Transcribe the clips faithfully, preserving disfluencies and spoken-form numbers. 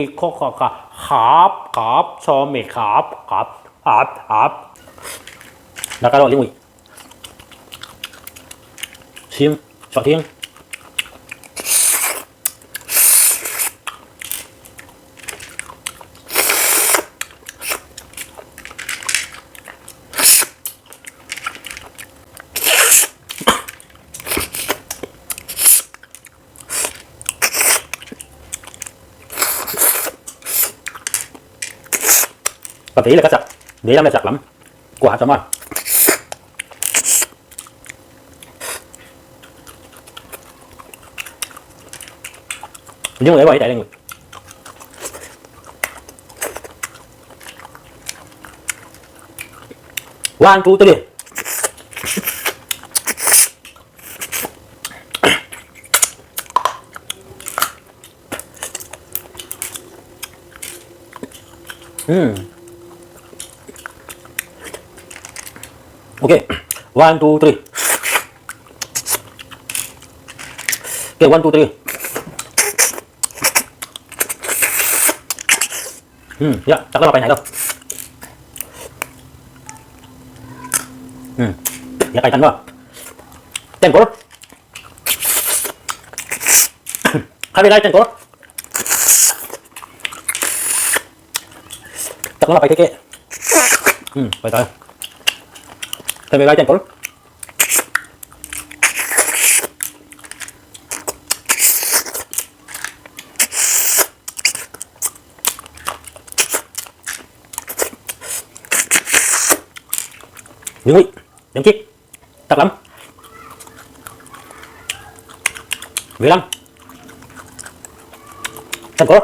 Khop, khop, khop, khop, khop, khop. Dah ka lo ling ui. Sim, suak thing. Ka vei le ka sak, vei lam le sak lam. Kua hat sa maw. Ling ui, ling ui. One, two, three. Hmm. Okay. One, two, three. Okay, one, two, three. Hmm, ya, tak lam a pai nai lo. Hmm. Ya, pai tan lo. Tengkol. Kha vei lai tengkol. Tak lam a pai keke. Hmm, pai tai. Kha vei lai tengkol. Ling ui, ling kik. Tak lam. Vei lam. Tengkol.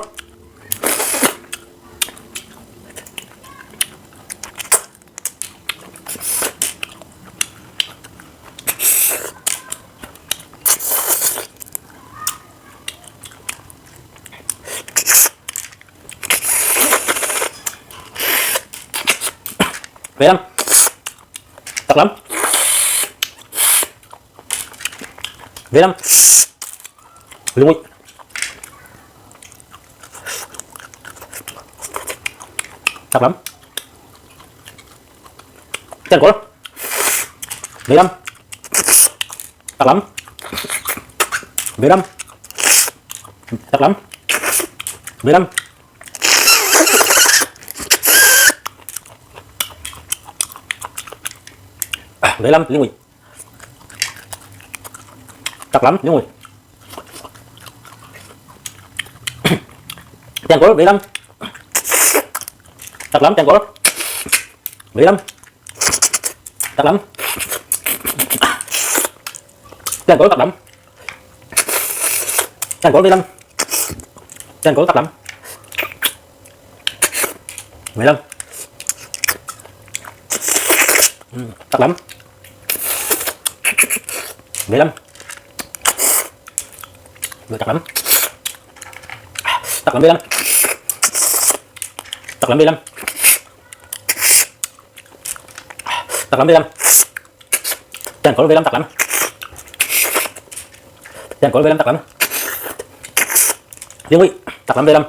Vei lam. Tak lam. Vei lam. Ling ui. Tak lam. Tengkol. Vei lam. Tak lam. Vei lam. Tak lam. Vei lam. Vei lam, ling ui. Tak lam, ling ui. Tengkol, vei lam. Tak lam, tengkol. Vei lam. Tak lam. Tengkol, tak lam. Tengkol, vei lam. Tengkol, tak lam. Vei lam. Hmm, tak lam. Vei lam. Vei tak lam. Tak lam, vei lam. Tak lam, vei lam. Tak lam, vei lam. Tengkol, vei lam, tak lam. Tengkol, vei lam, tak lam. Ling ui, tak lam, vei lam.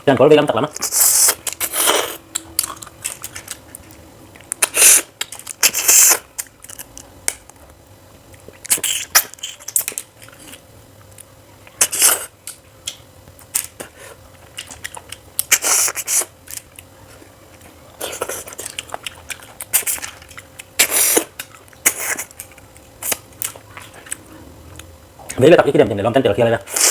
Tengkol, vei lam, tak lam. Vei le tak i kidem ding le lawmten tel khial le.